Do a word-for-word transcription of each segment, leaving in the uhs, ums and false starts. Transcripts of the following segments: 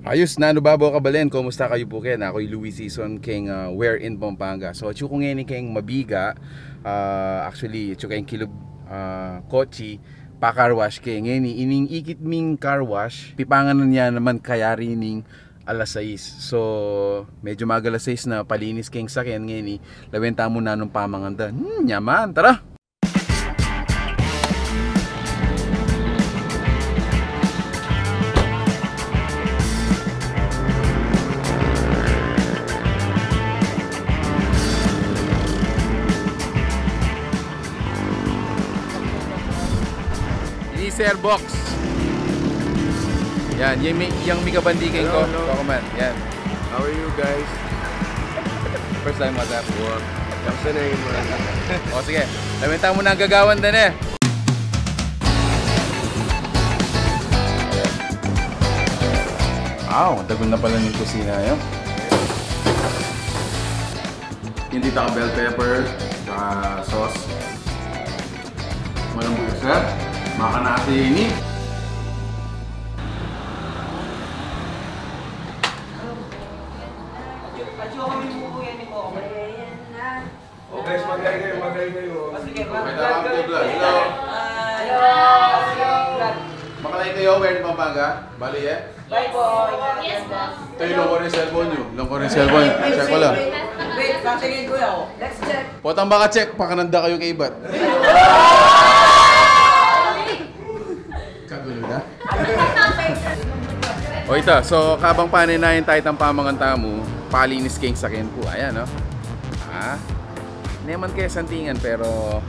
Ayus, nanu babo, kabalen, kumusta kayu pu? Ken aku i Louis Sison keng, ah, Where in Pampanga. So, atsu ku ngeni keng Mabiga, ah, actually, atsu keng kilub, ah, kotsi, pa-car wash ke ngeni. Ining ikit ming car wash, pipanganan ya naman kayari ning alas sais. So, medyu mag-alas sais na, palinis keng saken ngeni, lawen tamu nanung pamangan da. Hmm, nyaman, tara! Ini Sir Box. Yan, yang mi-, yang mika bandi keng ko. Hello, hello. Yan. How are you guys? First time, what's up? Wow. Kamusta na yung mga... O, sige. Lawen tamu nung gagawan da ne. Wow, dagul na pala ning kusina yu. Ini, tita, bell pepper, ah, sauce. Malambot ya, sir. Makanasa ini. O, guys, mag-hi kayu, mag-hi kayu. Hello. Mag-hi kayu, Where in Pampanga? Bali, e? Bye, boy. Yes, boss. Ito, ilong ko rin cellphone yu. Ilong ko rin cellphone yu. Check ko la. Wait, patingin ko yan. Let's check. Potang baka check, pakananda kayu kaibat. Kagulo na. O, ita, so, kabang pane na ing taytang pamangan tamu, palinis keng saken pu. Ayan, no? Ah, neman ke santingan, pero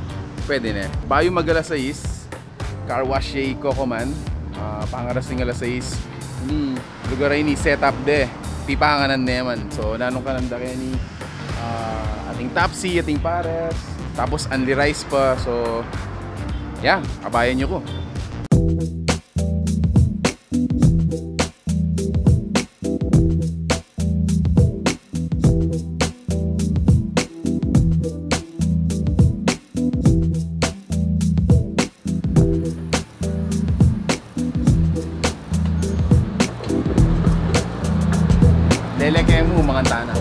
pwede ne. Bayu mag-alas sais, car wash ya i Cocoman. Ah, pangaras ning alas sais. Ini lugar a ini, set up de. Pipanganan neman. So, nanung kananda keni, ah, ating Topsy, ating pares, tapos only rice pa. So, yeah, abayan yu ku. Lele ke mu, mangan tana.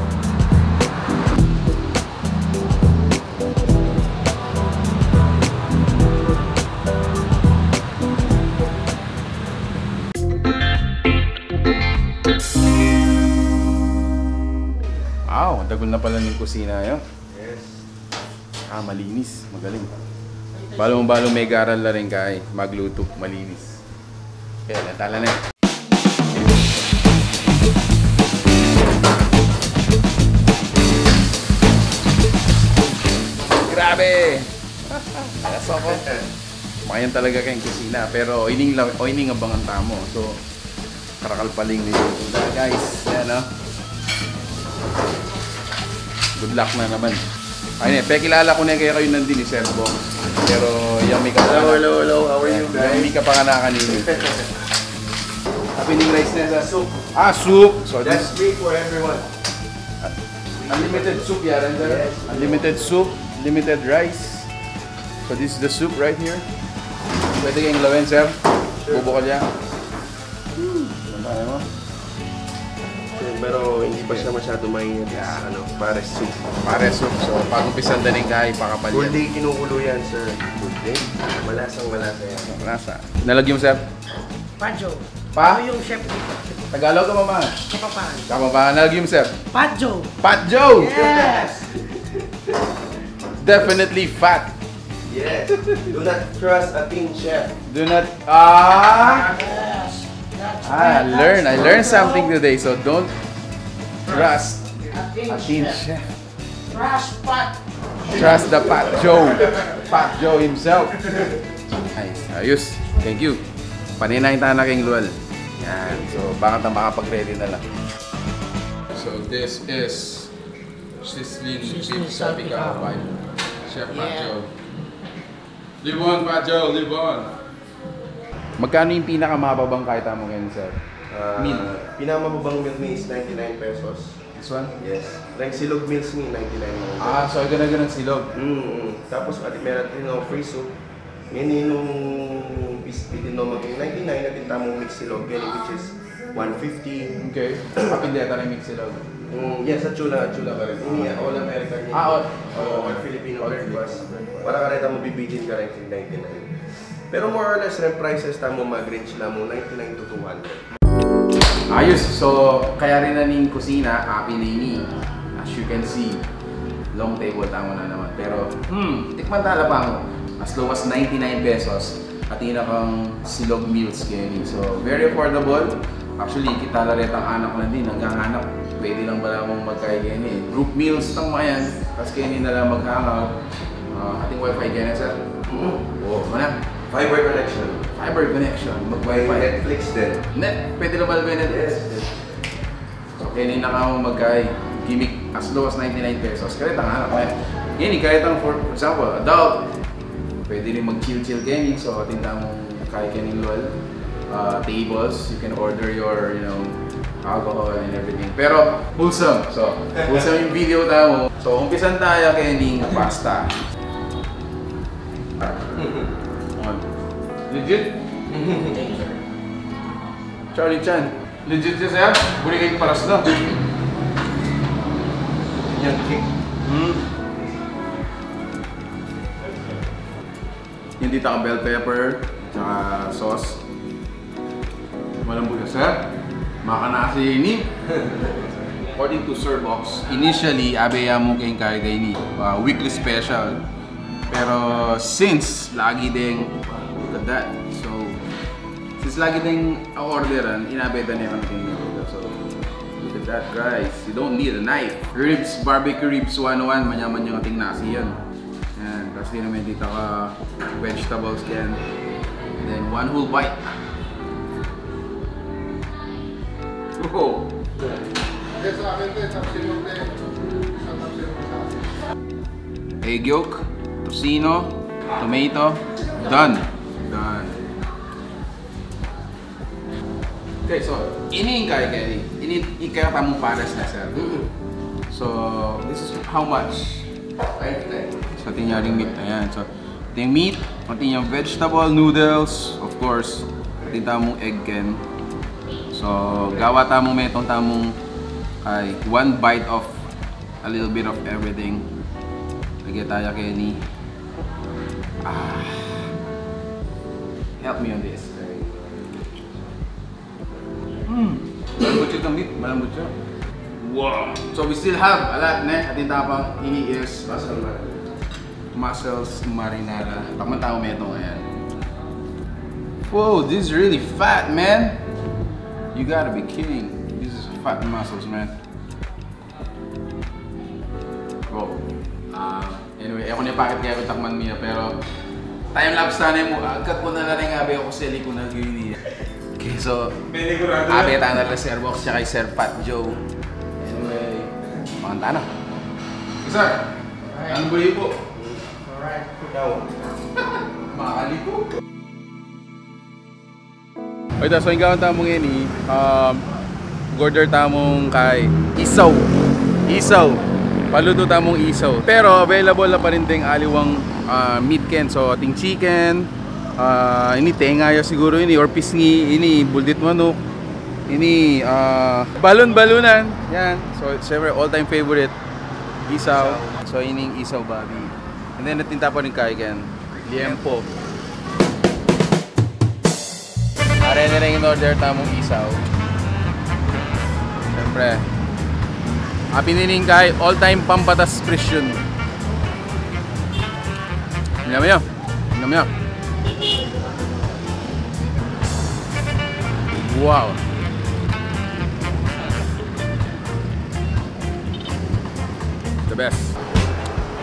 Wow, dagul na pala ning kusina yu. Yes. Ah, malinis. Magaling. Balung-balung megaral la rin kay maglutu, malinis. Kaya, tala na. Grabe! Alas ako. Mayan talaga keng kusina. Pero ining la-, o, ining abangan tamu. So, karakal paling ni, guys. Yan, no? Good luck na naman. Ay, ne, pekilala ku ne kekayu nandin i Sir Box. Pero yang mika... Hello, hello, hello. How are you guys? Yang mika panganakan ini. Happy ning rice ne, sir. Soup. Ah, soup. So, that's this free for everyone. Unlimited soup ya rin, sir. Yes. Unlimited soup, limited rice. So this is the soup right here. Pwede keng lawen, sir. Sure. Bubukal ya. Ano tayo mo? Pero hindi pa siya masyado mainit. Yeah. Ano, pares soup. Pares soup. So, pag-umpisan da ning kay, pakapal yan. Full day kinukulo yan, sir. Full day. Malasang malasa yan. Malasa. Nalagyan mo, sir? Pajo. Pa? Ako yung chef dito. Tagalog o Kapampangan? Kapampangan. Kapampangan. Nalagyan mo, sir? Pajo. Pajo! Yes! Definitely fat. Yes. Do not trust a teen chef. Do not, ah! Yes. That's right. Ah, I learn. I learned something today. So don't trust a teen chef. Trust Pat. Trust the Pat Joe. Pat Joe himself. Nice. Ayus. Thank you. Panenay tana keng lual. Yan. So, baka ta makapag-ready na lang. So, this is sizzling beef salpicao by Chef Pat Joe. Live on, Pat Joe, live on. Magkano yung pinakamababang kaya mo ngayon, sir? Ah, meal? Pinakamababang meal ni is ninety-nine pesos. This one? Yes. Reng silog meals ni, ninety-nine lang. Ah, so ito na ganun silog. Mm, mm. Tapos, ati meron din, no, free soup. Ngayon, nung pis-, pitin mo maging ninety-nine, atin tamang mix silog, yan, which is one fifty. Okay. Apin deta rin Mixilog. Mm, yes, sa Chula, Chula pa rin. Ini all American. Ah, all. Oo, all Filipino All breakfast. Filipino. Para kareta mo bibidin ka rin ninety-nine. Pero more or less rin prices tamu mag-range la mu ninety-nine to two hundred. Ayos. So, kaya rin na ning kusina, apin na ini. As you can see, long table tamu na naman. Pero, hmm, tikman tala pa mu. As low as ninety-nine pesos. Atin na kang silog meals keni. So, very affordable. Actually, kita la retang anak na din, naghahanap. Pwede lang bala mong magkain keni. Group meals tang mayan. Tas keni na lang mag-hangout. Ah, atin wifi keni, sir? Mm. Oo, mana? Fiber connection. Fiber connection. May Mag-wifi. Netflix din. Net, pwede lang bala net. Yes, yes. So, keni na ka magkay gimik as low as ninety-nine pesos. Kaya tang anak na. Yan, kaya tang, for example, adult. Pwede rin mag-chill-chill keni. So, atin tamung kaya keni, lol. Uh, tables, you can order your, you know, alcohol and everything. Pero, wholesome. So, wholesome yung video tamu. So, umpisan taya keni pasta. Legit? Charlie Chan. Legit siya, sir. Buri kayong paras na. Yan, kick. Hmm. Yan dita ka bell pepper, tsaka sauce. Malambot siya, sir. Makanasi ini. According to Sir Box, initially, abe ya mu keng kaya ini, uh, weekly special. Pero since lagi ding, look at that. So, since lagi ding orderan, inabe da na kami keng order. So, look at that, guys. You don't need a knife. Ribs, barbecue ribs, one oh one. Manyaman yung ating nasi yan. Yan. Tapos din naman dito ka vegetables yan. And then one whole bite. Oh. Egg yolk, tocino, tomato, done. Done. Okay, so, ini yung kaya keni. Ini yung kaya tamung pares na, sir. Mm. So, this is how much? Ninety-nine. So, atin yang meat, ayan. So, atin yang meat, atin yang vegetable, noodles, of course. Atin tamung egg ken. So, gawa tamung metung tamung ay one bite of a little bit of everything. Lagi taya keni. Ah. Help me on this. Mm. Malambot siya, meat. Malambot siya. Wow. So we still have a lot, ne? Atin tapang ini is muscle marinara. Muscles marinara. Takman tamu metung, ayan. Whoa, this is really fat, man. You gotta be kidding. This is fat muscles, man. Bro, ah, anyway, e ku ne pakit kaya ku takman mi ya, pero time lapse tana mu, agkat ku na la rin abe ku seli ku na gini. Okay, so, abe tana la Sir Box tsaka Sir Fat Joe. Anyway, pangan tana. Sir, ano ba yun po? Down. Makakali po. Oy, tas so, ing gawan tamu ngeni, um, order tamung kay isaw. Isaw. Paluto tamung isaw. Pero available na pa rin ding aliwang, ah, meat ken. So, ating chicken, ah, ini tenga ya siguro ini, or pisngi, ini buldit manuk, ini, ah, balon-balonan. Yan. So, syempre, all-time favorite. Isaw. So, ining isaw babi. And then, atin ta pa rin kay ken liempo. Are na rin in order tamung isaw. Siyempre. Apin ini kay all-time pampatas presyon. Yum, yum. Yum, yum. Wow. The best.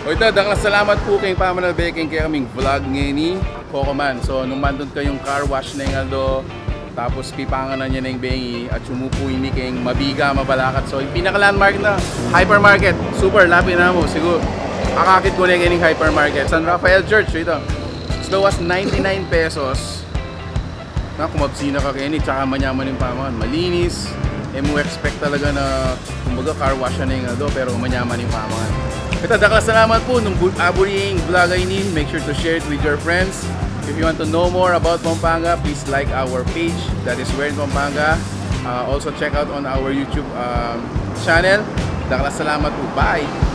O ita, dakal a salamat pu keng pamanalbe keng kekaming vlog ngeni, Coco Man. So, nung mandun kayung car wash neng aldo, tapos pipanganan ya neng bengi, at sumupu ini keng Mabiga, Mabalacat. So, ing pinaka-landmark na hypermarket, super lapit na mu, siguro akakit ku ne kening hypermarket. San Rafael Church, ita. As low as ninety-nine pesos. Na, kumabsi na ka keni, tsaka manyaman ing pamangan. Malinis, e mu expect talaga na, kumbaga, car wash na ing aldo, pero manyaman ing pamangan. Ita, dakal a salamat pu nung bu-, aburi ing vlog a ini, make sure to share it with your friends. If you want to know more about Pampanga, please like our page, That Is Where in Pampanga. Uh, also check out on our YouTube, um, channel. Dakal a salamat pu. Bye!